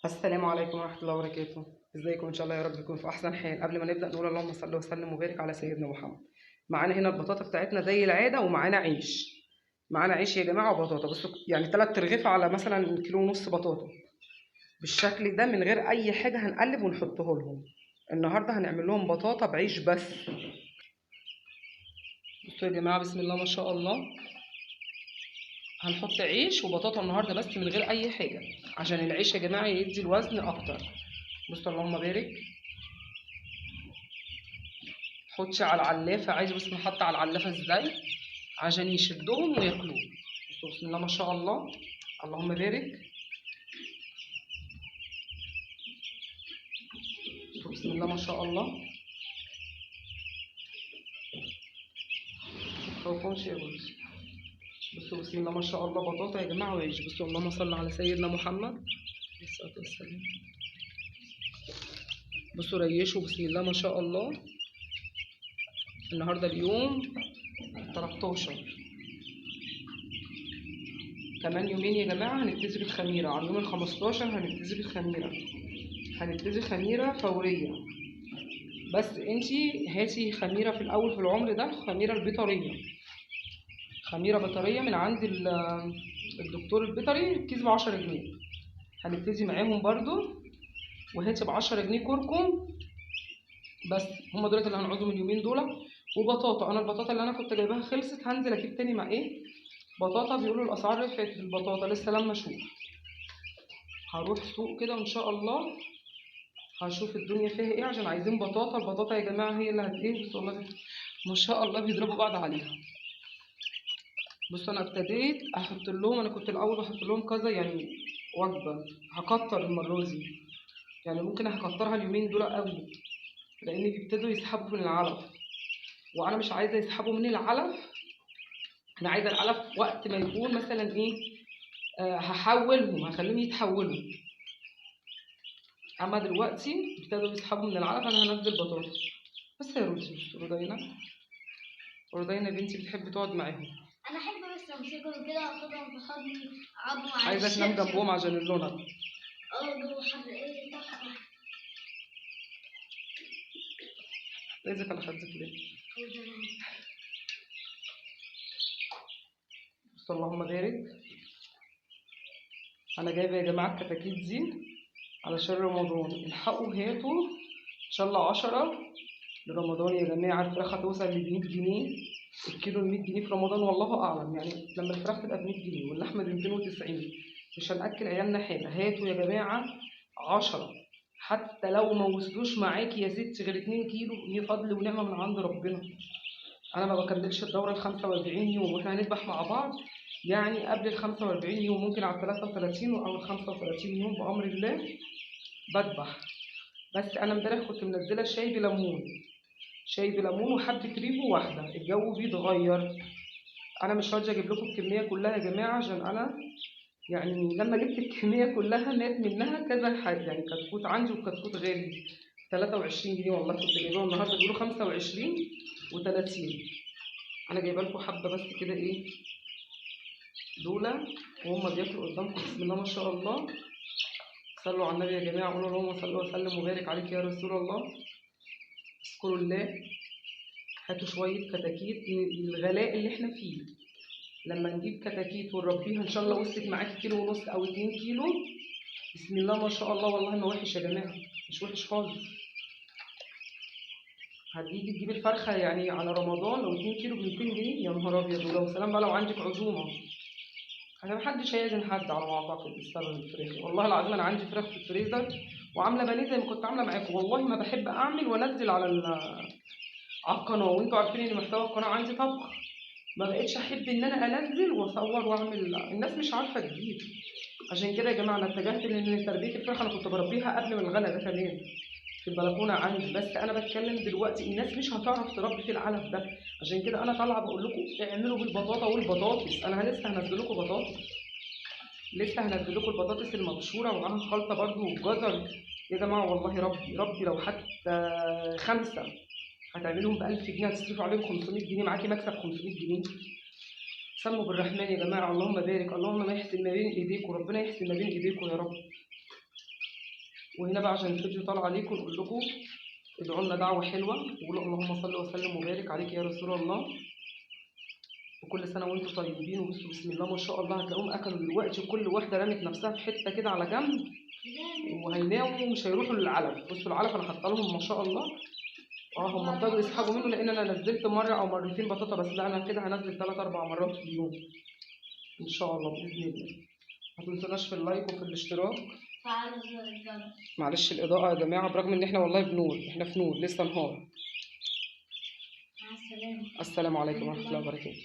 السلام عليكم ورحمة الله وبركاته. ازيكم؟ ان شاء الله يا رب تكونوا في احسن حال. قبل ما نبدأ نقول اللهم صل وسلم وبارك على سيدنا محمد. معانا هنا البطاطا بتاعتنا زي العادة، ومعانا عيش. معانا عيش يا جماعة وبطاطا، بصوا يعني 3 رغيف على مثلا 1.5 كيلو بطاطا بالشكل ده من غير اي حاجة. هنقلب ونحطه لهم. النهاردة هنعمل لهم بطاطا بعيش بس. بصوا يا جماعة بسم الله ما شاء الله، هنحط عيش وبطاطا النهارده بس من غير اي حاجة، عشان العيش يا جماعة يدي الوزن اكتر. بصوا اللهم بارك. حطي على العلافه عيش، بصوا نحط على العلافه ازاي عشان يشدهم وياكلوه. بصوا بسم الله ما شاء الله، اللهم بارك. بصوا بسم الله ما شاء الله. متخوفهمش يا بص. بصوا بسم الله ما شاء الله، بطاطا يا جماعة وعيش. بصوا اللهم صل على سيدنا محمد عليه الصلاة والسلام. بصوا ريشوا بسم الله ما شاء الله. النهارده اليوم 13، كمان يومين يا جماعة هنبتدي بالخميره. على اليوم 15 هنبتدي بالخميره، هنبتدي خميره فورية. بس انتي هاتي خميره في الاول في العمر ده، خميره البيطريه، خميره بيطريه من عند الدكتور البيطري، الكيس ب10 جنيه. هنبتدي معاهم برضو. وهاتي ب10 جنيه كركم بس، هما دولت اللي هنعوزهم اليومين دول. وبطاطا، انا البطاطا اللي انا كنت جايباها خلصت، هنزل اجيب تاني مع ايه بطاطا. بيقولوا الاسعار رفعت في البطاطا، لسه لما اشوف. هروح سوق كده وان شاء الله هشوف الدنيا فيها ايه، عشان عايزين بطاطا. البطاطا يا جماعة هي اللي هت ايه. بصوا والله ما شاء الله بيضربوا بعض عليها. بصوا انا ابتديت احط لهم، انا كنت الاول بحط لهم كذا يعني وجبة، هكتر المرة دي يعني ممكن هكترها اليومين دول قوي، لان بيبتدوا يسحبوا من العلف، وانا مش عايزه يسحبوا من العلف. انا عايزه العلف وقت ما يكون مثلا ايه، هحولهم، هخليهم يتحولوا. اما دلوقتي ابتدوا يسحبوا من العلف، انا هنزل بطاطا بس. يا روزي بصوا رودينا، رودينا بنتي بتحب تقعد معاهم. انا احب بس امسكهم كده واخدهم في حضني، اقعد مع عايزه تنام جنبهم عشان اللونة. اه حر ايه تحفة. عايزك على خدك ليه؟ بص اللهم بارك. انا جايبه يا جماعة الكتاكيت دي علشان رمضان، الحقوا هاتوا ان شاء الله 10 لرمضان يا جماعة. الفراخ هتوصل ل 100 جنيه الكيلو، ال 100 جنيه في رمضان والله اعلم. يعني لما الفراخ تبقى ب 100 جنيه واللحمة ب 290 مش هناكل عيالنا حاجة. هاتوا يا جماعة 10، حتى لو ما وصلوش معاكي يا ستي غير 2 كيلو، دي فضل ونعمه من عند ربنا. انا ما بكملش الدورة ال 45 يوم، واحنا هنذبح مع بعض يعني قبل ال 45 يوم، ممكن على ال 33 او ال 35 يوم بامر الله بذبح. بس انا امبارح كنت منزله شاي بليمون، شاي بليمون وحبه ريبو واحدة. الجو بيتغير، انا مش راضية اجيب لكم الكمية كلها يا جماعة، عشان انا يعني لما جبت الكمية كلها مات منها كذا حاجة. يعني كتكوت عندي وكتكوت غالي 23 جنيه والله كنت جايباه النهارده، بيقولوا 25 و30. انا جايبه لكم حبه بس كده ايه دول، وهم بياكلوا قدامكم بسم الله ما شاء الله. صلوا على النبي يا جماعة، قولوا اللهم صل وسلم وبارك عليك يا رسول الله. اذكروا الله. هاتوا شوية كتاكيت، الغلاء اللي احنا فيه لما نجيب كتاكيت ونربيها ان شاء الله وصلت معاكي 1.5 كيلو او 2 كيلو بسم الله ما شاء الله. والله ما وحش يا جماعة، مش وحش خالص. هتيجي تجيب الفرخه يعني على رمضان لو 2 كيلو ب 200 جنيه، يا نهار ابيض. ولو سلام بقى لو عندك عزومة، انا محدش هيعزم حد على ما اعتقد بسبب الفراخ. والله العظيم انا عندي فراخ في الفريزر وعامله بانيه زي ما كنت عامله معاكم. والله ما بحب اعمل وانزل على القناة، وانتوا عارفين ان محتوى القناة عندي طبخ، ما بقتش احب ان انا انزل واصور واعمل، الناس مش عارفه تجيب. عشان كده يا جماعة انا اتجهت لان تربيه الفراخ انا كنت بربيها قبل ما الغلا ده كمان في البلكونه عندي، بس انا بتكلم دلوقتي الناس مش هتعرف تربي في العلف ده. عشان كده انا طالعه بقول لكم اعملوا بالبطاطا والبطاطس. انا لسه هنزل لكم بطاطس، لسه هنزل لكم البطاطس المبشوره ومعاها خلطه برده والجزر يا جماعة. والله ربي ربي لو حتى 5 هتعملهم ب 1000 جنيه، هتصرفوا عليهم 500 جنيه، معاكي مكسب 500 جنيه. سموا بالرحمن يا جماعة، اللهم بارك، اللهم ما يحسن ما بين ايديكم، ربنا يحسن ما بين ايديكم يا رب. وهنا بقى عشان الفيديو طالع عليكم نقول لكم ادعوا لنا دعوه حلوة، وقولوا اللهم صل وسلم وبارك عليك يا رسول الله، وكل سنة وانتم طيبين. وبصوا بسم الله ما شاء الله هتلاقوهم اكلوا دلوقتي، وكل واحدة رمت نفسها في حتة كده على جنب، وهيناموا ومش هيروحوا للعلف. بصوا العلف انا حاطه لهم ما شاء الله، هم ابتدوا يسحبوا منه، لان انا نزلت مرة او مرتين بطاطا بس، لا انا كده هنزل 3 4 مرات في اليوم ان شاء الله باذن الله. ما تنسوناش في ال like وفي الاشتراك. فعلوا زر الجرس. معلش الاضاءة يا جماعة، برغم ان احنا والله بنور، احنا في نور لسه نهار. مع السلامة. السلام عليكم ورحمة الله وبركاته.